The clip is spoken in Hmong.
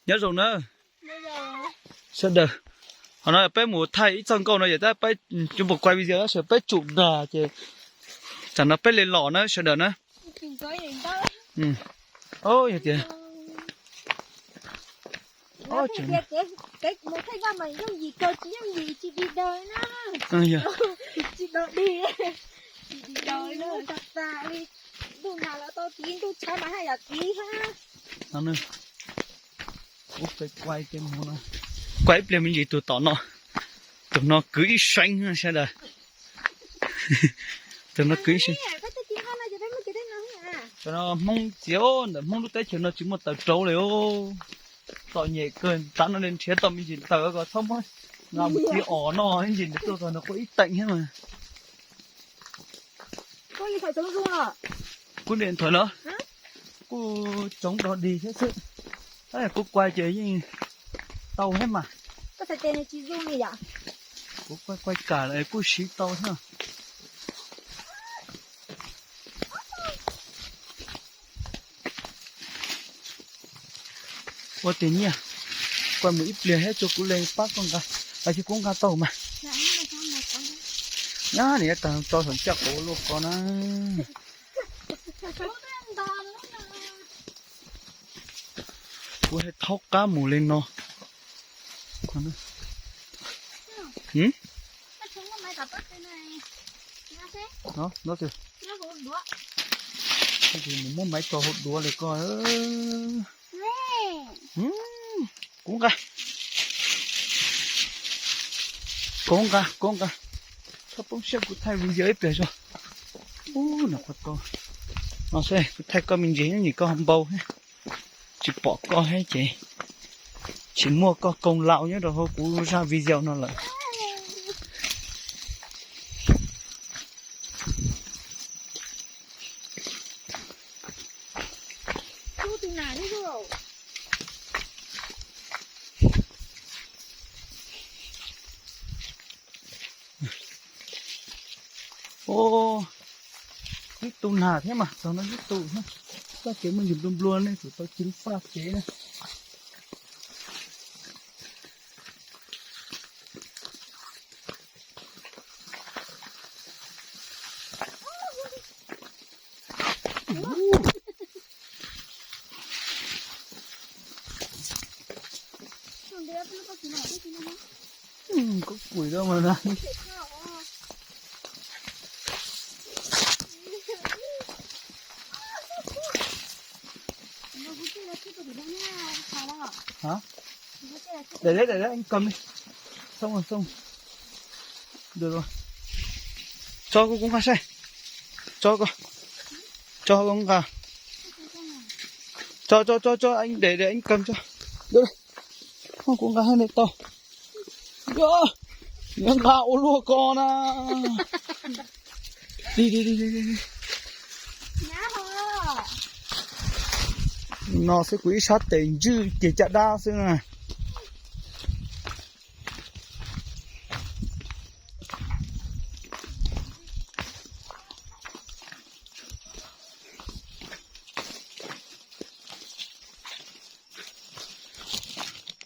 Nyob zoo na sawv daws. Qhov no peb mus thaij ib txoj nkauj no ces tab peb tsis mus kuaj video na, sawv peb tsum dag ces tsam no peb li los na sawv daws na. Yog tias Kuaj ib pliag me ntsis tus tom no, tus no kwv ib seev sawv daws. Tus no kwv ib seev. Cov no Hmoob txiv, ntawm Hmoob lub teb chaws no tsis muaj taws rauv li os. Txom nyem kawg, tav no li nrhiav tau me ntsis taws ko txhob muab nqa mus ci os noj ib ntsis ntawd tuaj txog no kuj ib teem thiab mas. Kuv niam ntawd los kuj tsoov dog dig thiab xwb, tab yog kuv kuaj ces yeej tau thiab mas. Kuv kuaj kuaj kam kuj siv tau thiab. Ua tiag nyiaj, kuaj mus ib pliag thiab tso kuv leej pab koj nqa, los sis kuv nqa tau mas. Nyab, niam tag tso saum caj quav luaj ko na. Kuv hais thaub qab mus li no. Mus muab maiv tso hauv duav li ko. Kuv nqa, kuv nqa, kuv nqa. Txhob poob siab, kuv thaij video ib pliag tso. Ub, no qhov to no xwb, kuv thaij koj me ntsis, nim koj npau thiab, tsis pom koj thiab ces tsis muaj koj koob laus nyob rau hauv kuv zaj video no lawm. Ub, ib tug nag thiab mas, tog no ib tug thiab. Txoj kev muaj ntsis nplua nplua ne, kuv tau ceev faj kev na. Koj kuj tau mas na. Hả? Để đấy, để đấy, anh cầm đi. Xong rồi, xong. Được rồi. Cho cô cũng nqa saib. Cho cô. Cho cô nqa. Cho, cho, cho, cho anh để, để anh cầm cho. Được rồi. Không, cô nqa hai này to. Yo, nqa ua luaj ko na. Đi, đi, đi, đi, đi. No xwb kuv ib sab tes ntswj ces caj dab xwb na.